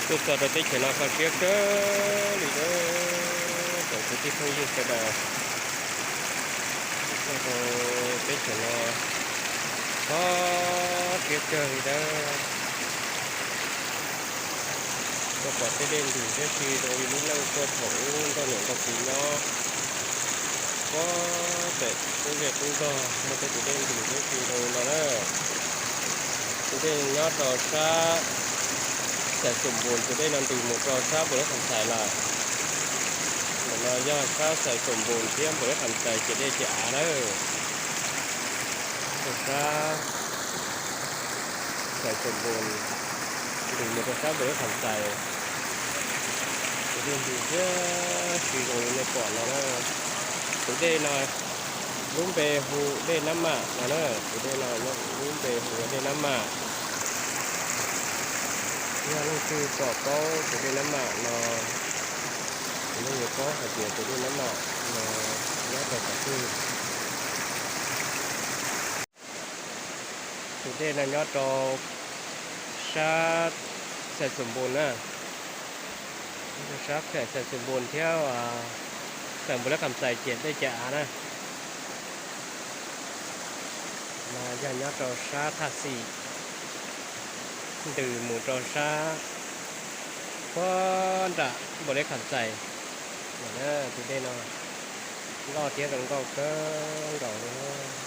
Tuaj txog rau teb chaws no kho siab kawg li na, tsoom kwv tij phooj ywg sawv daws. Tuaj txog rau teb chaws no kho siab kawg li na. Tuaj pom tej dej ntws thiab si zoo li lub neej tuaj thaum ub nrog niam nrog txiv nyob, puag pem qub zej qub zog muaj tej tus dej ntws thiab si zoo li no na. Tus dej nyob rau sab Xais Xum Npus, tus dej no ntws mus rau sab Npus Lab Kham Xais lawm. Ntawm no yog sab Xais Xum Npus thiab Npus Lab Kham Xais ciam dej ciam av na. Rau sab Xais Xum Npus ntws mus rau sab Npus Lab Kham Xais. Tus dej ntws thiab si zoo li nej pom no na. Tus dej no lub npe hu dej Nab Mam no na. Tus dej no lub npe hu dej Nab Mam. Yog leej twg pom paub tus dej Nab Mam no, nej yuav paub hais tias tus dej Nab Mam no nyob rau qhov twg. Tus dej no nyob rau sab Xais Xum Npus na, sab Xais Xum Npus thiab Npus Lab Kham Xais ciam dej ciam av na. No yog nyob rau sab Thaj Xim, ntws mus rau sab puag nram Npus Lab Kham Xais. Tus dej no loj thiab zoo nkauj kawg nkaus li.